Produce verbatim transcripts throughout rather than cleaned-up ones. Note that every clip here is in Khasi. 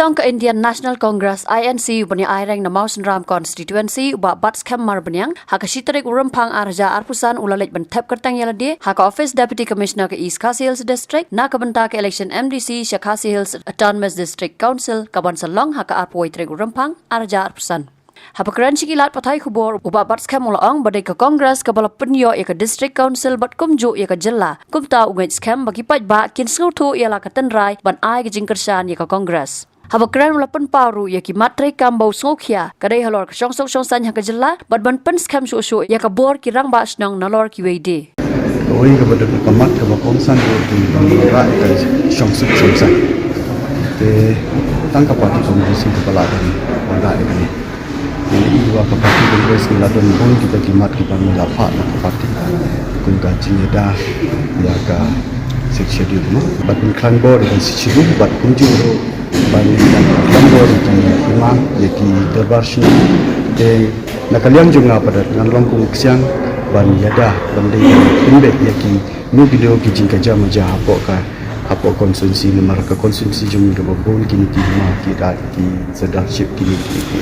Ong ka Indian National Congress, I N C, u ban ïa aireng na Mawsynram Constituency, u Bah Batskhem Marbaniang, ha ka shi tarik u Rymphang ar hajar arphew san u la leit ban thep kyrteng ïa lade ha ka office Deputy Commissioner ka East Khasi Hills District na ka bynta ka election M D C sha Khasi Hills Autonomous District Council, ka ban sa long ha ka arphew wei tarik u Rymphang ar hajar arphew san. Haba kren sha ki lad pathai khubor, u Bah Batskhem u la ong ba dei ka Congress kaba la pynïoh ïa ka District Council bad kumjuh ïa ka jylla. Kumta u ngeit skhem ba ki paidbah kin sngewthuh ïa la ka tynrai ban ai ka jingkyrshan ïa ka Congress. Haba kren u la pynpaw ruh ïa ki mat treikam ba u sngewkhia ka dei halor ka shongsuk shongsaiñ ha ka jylla bad ban pynskhem shuh shuh ïa ka bor ki rangbah shnong nalor kiwei de. Kawei kaba dei ka mat kaba kongsan ka dei ka mat ka shongsuk shongsaiñ. Te tang ka party Congress kaba la dang wanrah ïa kane. Ngi ïohi ba ka party Congress ngi la don bun kita ki mat kiba ngi la phah na ka party. Kum ka jingïada ïa ka Sixth Schedule, no? Bad ngi khlaiñ bor ïa ka Sixth Schedule bad kumjuh ruh ban khlaiñ bor ïa ki hima, ïa ki dorbar shnong. Te na ka liang jong nga pat ngan long kum u ksiang ban ïada, ban dei ban pynbeit ïa kino kino ki jingkajia majia hapoh ka, hapoh constituency, namar ka constituency jong ngi kaba bun kine ki hima, ki raid, ki surdarship, kine kine ki.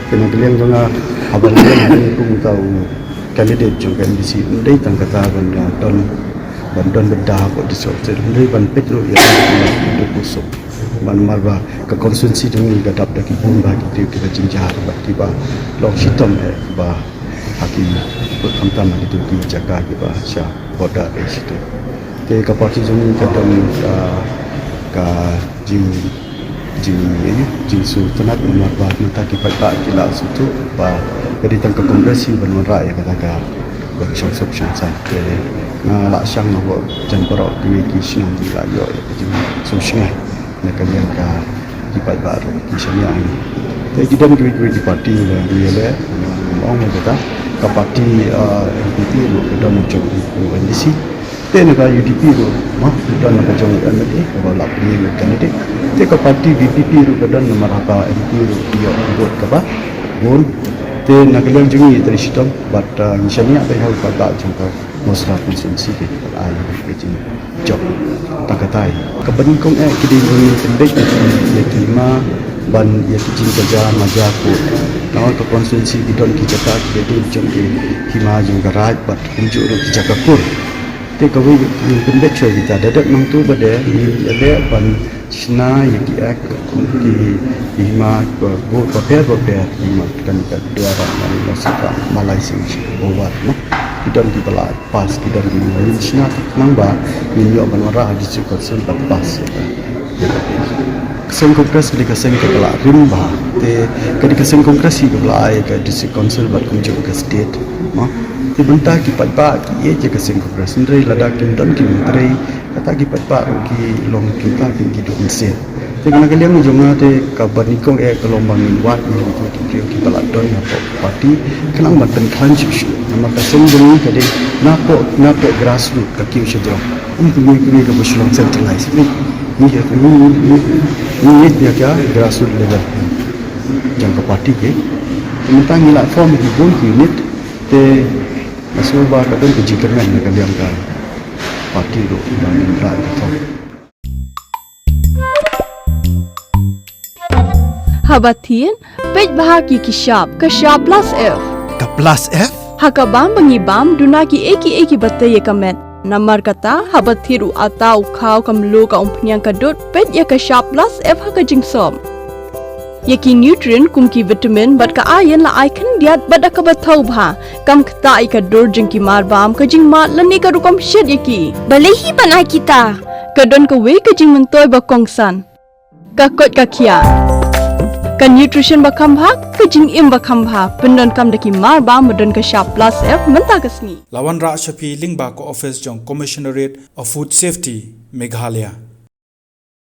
Te na ka liang jong nga, haba nga long kum ka u candidate jong ka M D C, ym dei tang kata ban don, ban don bynta hapoh district, ym dei ban peit ruh ïa ka duk u suk. Namar ba ka constituency jong ngi ka dap da ki bun bah ki briew kiba jynjar bad kiba long shitom eh ba ha ki, khamtam ha kito ki jaka kiba sha border eh shitom. Te ka party jong ngi ka don ka, ka jing, jing, eh, jingsngewtynnat namar ba mynta ki paidbah ki la sngewthuh ba ka dei tang ka Congress hi ban wanrah ïa kata ka, ka shongsuk shongsaiñ. Te nga la shang na ba jan baroh kiwei ki shnong ki la ïoh ïa ka jingsngewsynei na ka liang ka ki paidbah ruh ki shaniah ngi. Te ki don kiwei kiwei ki party ba ngi ïaleh, nga ong ïa kata, ka party, ah, N P P ruh ka don jong u N D C. Te na ka U D P ruh, ma, ka don na ka jong u M L A kaba la pynïeng candidate. Te ka party V P P ruh ka don namar ha ka M P ruh ki ïoh vote kaba bun. Te na ka liang jong ngi tang shitom bad, ah, ngi shaniah bad ha u paidbah jong ka Mawsynram constituency ka ai ka jing jop. Tang katai. Kaba nyngkong eh ki dei ban pynbeit ïa ki, ïa ki hima ban ïa ki jingkajia majia kut. Namar ka constituency ki don ki jaka ki dei jong ki hima jong ka raid bad kumjuh ruh ki jaka kur. Te kawei ngin pynbeit shuwa kita, da dep nangtu ba dei ngin ïaleh ban shna ïa ki act, ki, ki hima ba, ba, bapher bapher, hima kane ka Dwara, Malai, Mawsynram, Malai Sing, Bhowat, no? Ki don kiba la pass, ki don kiba ngin shna tang ba ngin ïoh ban wanrah ha District Council ban pass ïa ka. Ka seng Congress ka dei ka seng kaba la rim bha, te ka dei ka seng Congress hi kaba la ai ka District Council bad kumjuh ka state, no? Te mynta ki paidbah ki ïeit ïa ka seng Congress, hynrei lada kim don ki myntri, kata ki paidbah ruh ki long, kita ki, ki duh mynsiem. Te na ka liang jong nga te kaba nyngkong eh ka long ba ngin wad ïa kito ki briew kiba la don hapoh party khnang ban pynkhlaiñ shuh shuh. Namar ka seng jong ngi ka dei napoh, napoh grassroot ka kiew sha jrong. Ym kumne kumne kaba shu long centralized. Ngi, ngi, ngi, ngi, ngi ïeit ïa ka grassroot level jong ka party. Te mynta ngi la form ki bun ki unit, te nga sngew ba ka don ka jingkyrmen na ka liang ka party ruh ba ngin lah ban form. Haba thied, peit bha ïa ki shap, ka shap plus F. Ka plus F? Ha ka bam ba ngi bam, duna kiei kiei kiba tei ïa ka met. Namar kata, haba thied u atta, u khaw, ka mluh, ka umphniang, ka dud, peit ïa ka shap plus F ha ka jingsop. Ïa ki nutrient kum ki vitamin bad ka iron la ai khyndiat bad da kaba thaw bha. Kam ktah ïa ka dur jong ki marbam, ka jingmad lane ka rukom shet ïa ki. Balei hi ban ai kita? Ka don kawei ka jingmyntoi ba kongsan. Ka koit ka khiah. Ka nutrition ba kham bha, ka jingim ba kham bha. Pyndonkam da ki marbam ba don ka shap plus F mynta ka sngi. La wanrah sha phi lyngba ka office jong Commissionerate of Food Safety, Meghalaya.